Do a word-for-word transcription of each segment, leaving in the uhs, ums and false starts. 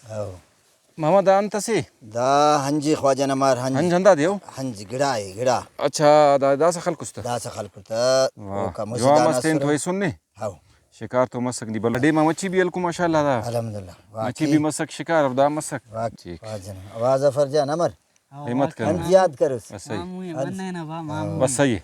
او۔ ماما، دا انت اسے؟ دا ہنج ءِ خواجہ نمار، ہنج۔ ہنج ہندادے او؟ ہنج گڑا ءِ، گڑا۔ اچھا، دا داسہ خلکس تہ؟ داسہ خلکس تہ۔ واہ۔ اوکا مسہ جوان دانہ مس تین اسرہ۔ تو ایسن نے؟ ہاؤ۔ شکار تو مسک نی، بل ڈیما مچھی بھی ہلکو ماشاءاللہ دا۔ الحمدللہ۔ مچھی واقعی۔ بھی مسک شکار اور دا مسک۔ واقعی۔ ٹھیک۔ خواجہ نا۔ آواز افر جان امر۔ ہمت کر۔ ہنج یاد کروس۔ بس صحیح۔ مامو ئے، ہنج۔ منہ نا با مامو بس ئے۔ صحیح۔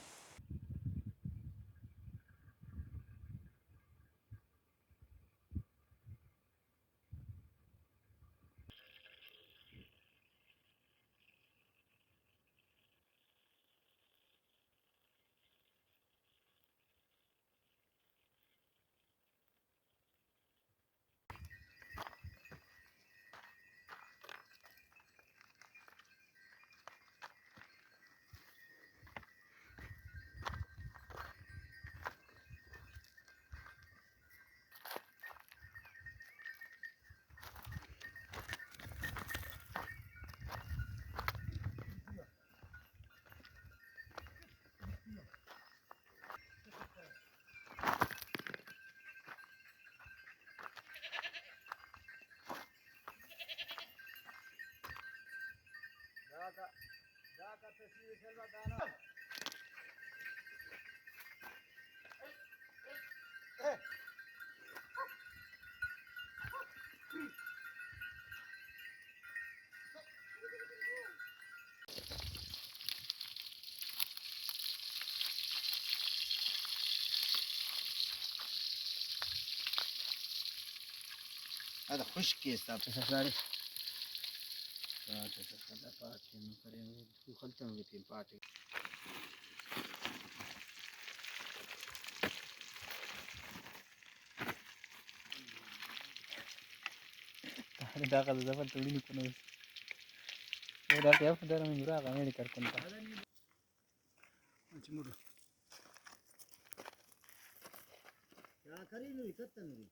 ادا خشک کیس تا۔ پاٹ ئس خدا پاٹ کن کرے، خلطن بھی پین پاٹ۔ داخل دفعہ توڑی نکنے۔ او داخل دفعہ دار من گرا کا میرے کر کن تا۔ اچھا، موٹو۔ کیا کری نوری، کتن نوری؟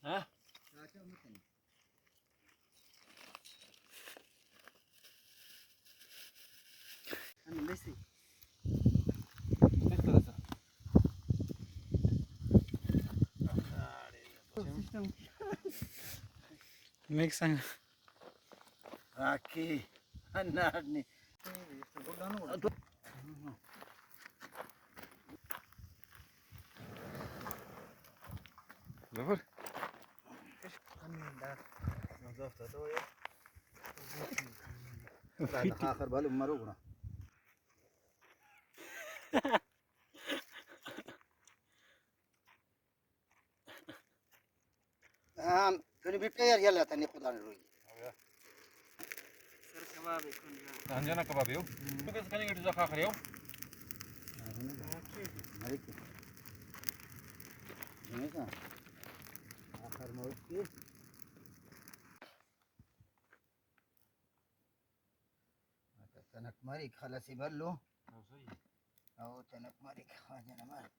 ہاں؟ چاچا متن۔ ہم لسی۔ مکس انگ۔ آکے، ہنداڑے۔ ظفر۔ آخر بھلو مرو گڑا۔ ہاں، کنے بٹے یار، یلا تنے خدا نے روئی۔ سر کباب ہے کن جا۔ ہاں، جانا کباب ہے۔ تو کس کنے گٹی زخا کرے ہو؟ ملک۔ جنے کا؟ آخر موت کی۔ تنک مریک خلسی بھلو۔ او تنک مریک خواجہ نا مریک۔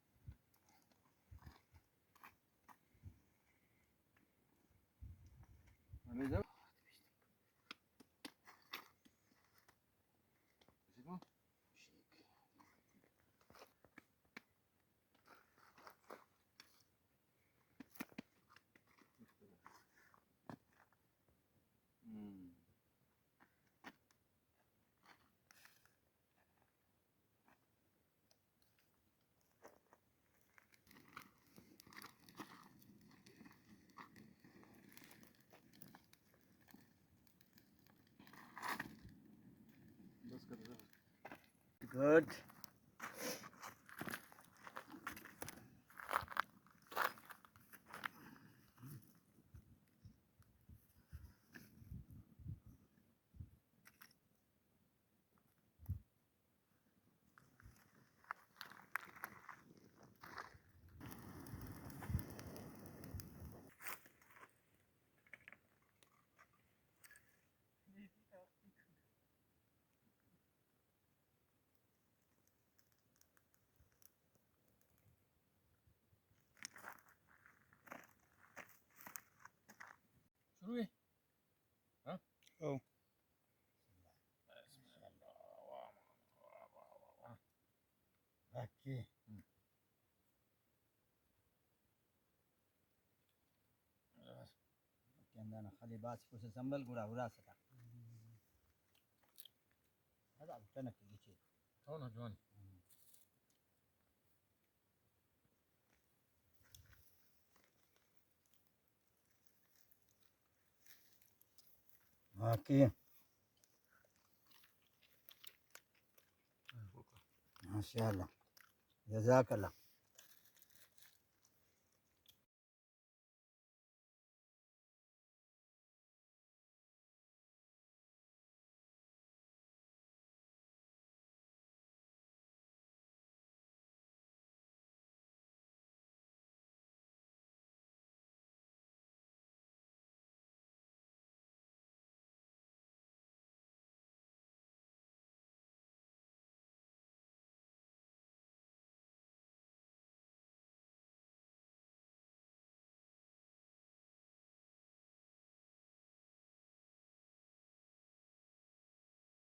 گڈ۔ شروع ہے؟ ہاں؟ او۔ اوکے۔ ہندانا خالی باسفوسس امبل گڑا ہراسہ تا۔ ادا ٹنک گچے۔ ہاں نا جوان۔ باقی ماشاءاللہ، جزاک اللہ۔